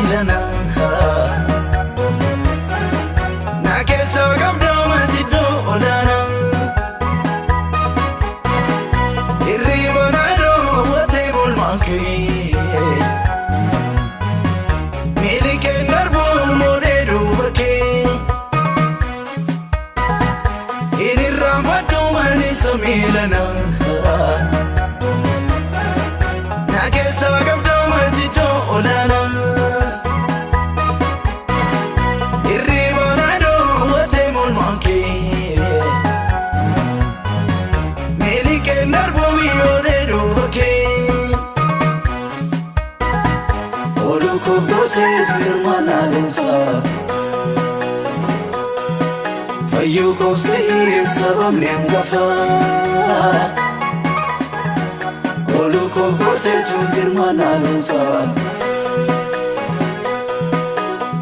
miilana. Na keessa qabdaa mati iddoo olaanaa. Hirriba na dhoowwatee oolmaan kee. Miilikeen darbuu moodee duuba kee. Hiriirraanfadhu manisa miilana. Na keessa qabdaa mati iddoo olaanaa. Hirriba na dhoowwatee oolmaan kee. Miilikeen darbuu mi'oodee duuba kee. Ooluu koof gooteetu hirmaannaa dhuunfaa. Fayyuu koof siif sababni hangafaa. Ooluu koof gooteetu hirmaannaa dhuunfaa.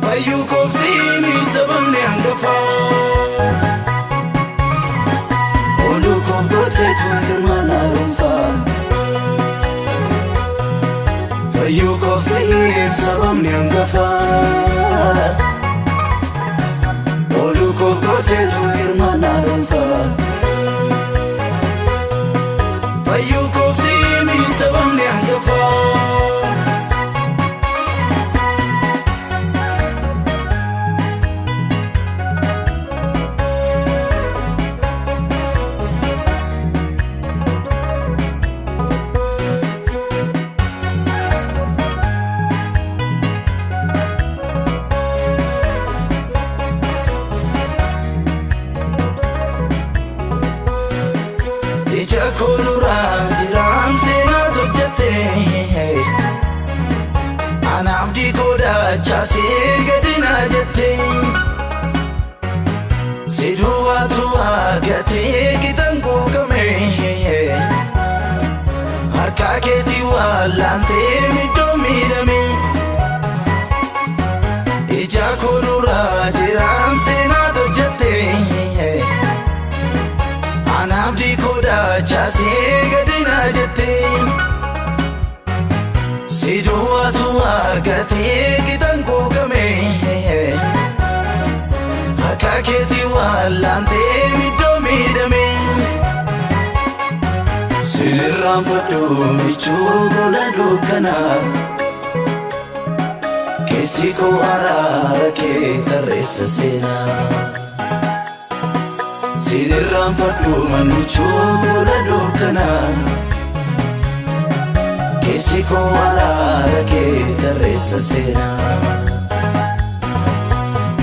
Fayyuu koof siimi sababni hangafaa. Ooluu koof gooteetu hirmaannaa dhuunfaa. Fayyuu koof siif sababni hangafaa. Ooluu koof gooteetu hirmaannaa dhuunfaa. Fayyuu koof siimi sababni hangafaa. Ija koo duraa jiraam seenaa hojjette. Ana abdii kodachaasee gadi na jette. Si duwwaatu argatee qixan quuqame. Harka keetii wallaantee middoo miidhame. Ija koo duraa jiraam seenaa hojjette. Ana abdii kodachaasee gadi na jette. Si duwwaatu argatee qixan quuqame. Harka keetii wallaantee middoo miidhame. Sirraanfadhu michuu gola dukkanaa. Keessi koo araara kee tarreessa seenaa. Sirraanfadhu michuu gola dukkanaa. Keessi koo araara kee tarreessa seenaa.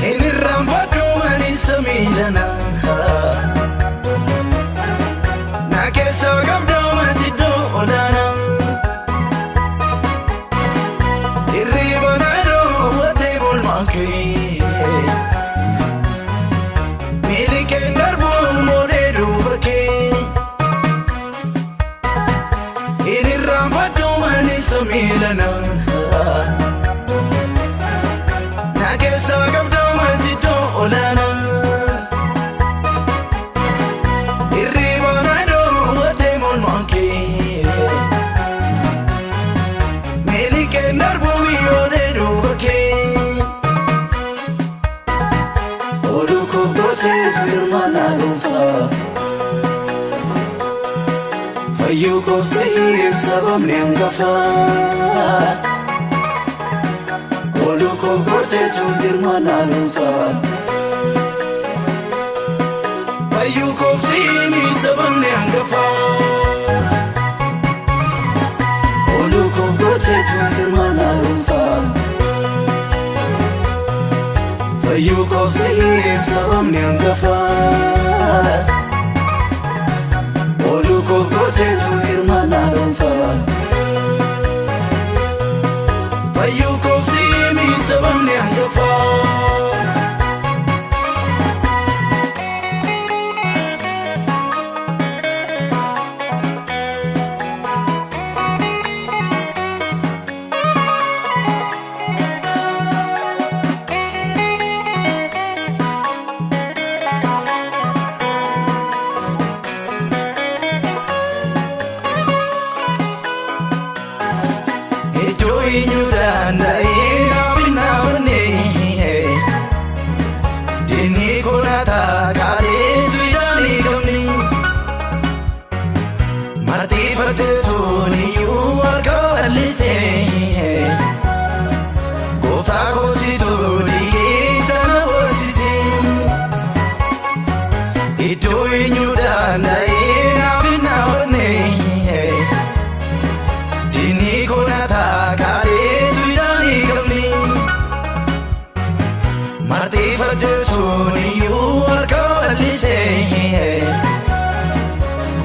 Hin irraanfadhu manisa miilana. Na keessa qabdaa mati iddoo olaanaa. Hirriba na dhoowwatee oolmaan kee. Miilikeen darbuu moodee duuba kee. Hin irraanfadhu manisa miilana. Na keessa qabdaa mati iddoo olaanaa. Hirriba na dhoowwatee oolmaan kee. Miilikeen darbuu mi'oodee duuba kee. Ooluu koof gooteetu hirmaannaa dhuunfaa. Fayyuu koof siif sababni hangafaa. Ooluu koof gooteetu hirmaannaa dhuunfaa. Fayyuu koof siimi sababni hangafaa. Ooluu koof gooteetu hirmaannaa dhuunfaa. Fayyuu koof siif sababni hangafaa. Ooluu koof gooteetu hirmaannaa dhuunfaa. Fayyuu koof siimi sababni hangafaa. Iddoo eenyu danda'ee naaf hin Martifaddatuun iyyuu harka bal'isee, Gooftaa koosituu dhiigee sana boosisee. Iddoo eenyu danda'ee naaf hin dhaabbanne, Diinni konataa kaaleetu yaani qabne. Martifaddatuun iyyuu harka bal'isee,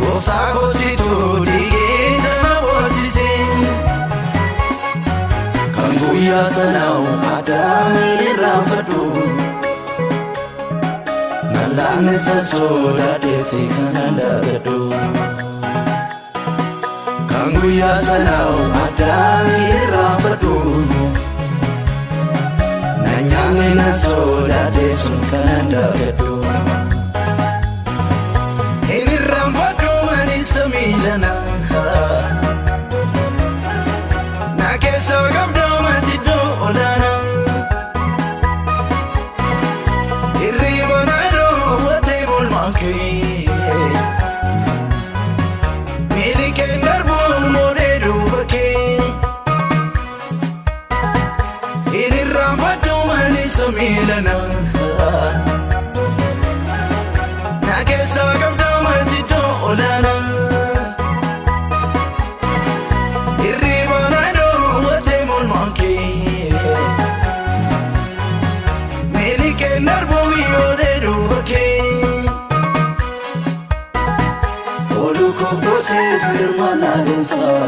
Gooftaa koosituu dhiigee sana boosisee. Kan guyyaa sanaa Adaamiin irraanfadhu, Nallaanne sodaadheeti kanan daagadhu. Kan guyyaa sanaa Adaamiin irraanfadhu, Na nyaanne nan sodaadhe sun kanan daagadhu. Hin irraanfadhu maniisa miilana, Na keessa qabdoo matiddoo olaanaa. Hirriba na dhoowwatee bolmaan kee, Miiliqeen darbuun moodee duuba kee. Hin irraanfadhu maniisa miilana, Na keessa qabdoo matiddoo olaanaa. Hirriba na dhoowwatee bolmaan kee, Miiliqeen darbuun moodee duuba kee. Ooluu koof gooteetu hirmaannaa dhuunfaa,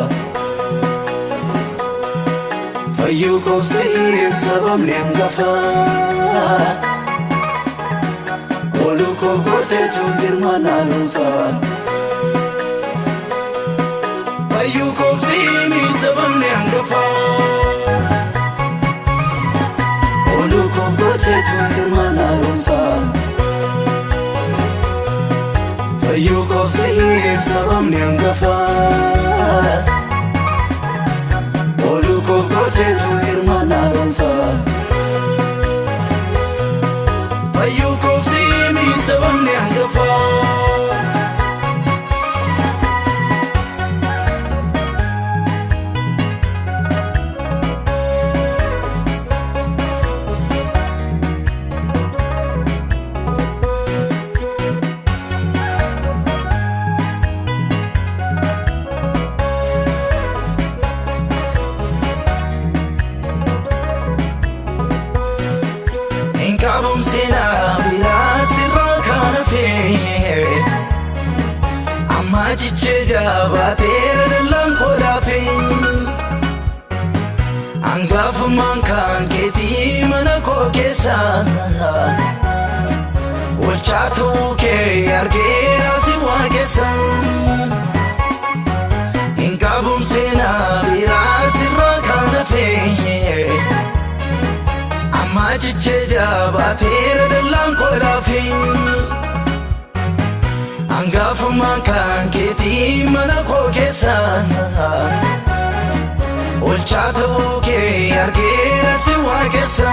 Fayyuu koof siif sababni hangafaa. Ooluu koof gooteetu hirmaannaa dhuunfaa, Fayyuu koof siimi sababni hangafaa. Ooluu koof gooteetu hirmaannaa dhuunfaa, Fayyuu koof siif sababni hangafaa. Ooluu koof gooteetu hirmaannaa dhuunfaa. Fayyuu koof siimi sababni hangafaa. Hin qabuun seenaa biraa sirraa kan hafe, Amma cichee jabaateera dallaan kodhaafe. Hangafummaan kan keetii mana koo keessa, Olchaa ta'uu kee argeera si waaqessa. Hin qabuun seenaa biraa sirraa kan hafe, Amma cichee jabaateera dallaan kodhaafe. Hangafummaan kan keetii mana koo keessa, Olchaa ta'uu kee argeera si waaqessa.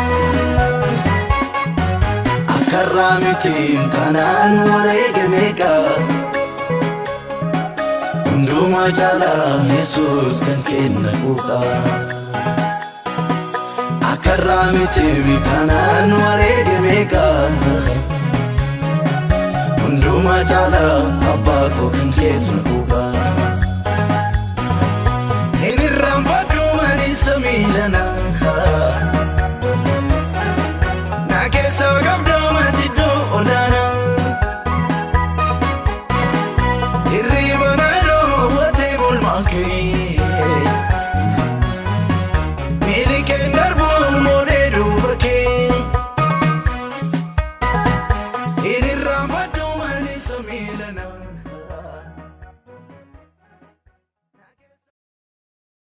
Akkarraa mitiin kanaan wareega meeqa, Hundumaa caalaa Yesuus kan kenna quuqa. Akkarraa mitiin kanaan wareega meeqa, Hundumaa caalaa abbaa koo kan kenna quuqa. Hin irraanfadhu maniisa miilana, Na keessa qabdoo matiddoo olaanaa. Hirriba na dhoowwatee bolmaan kee, Miiliqeen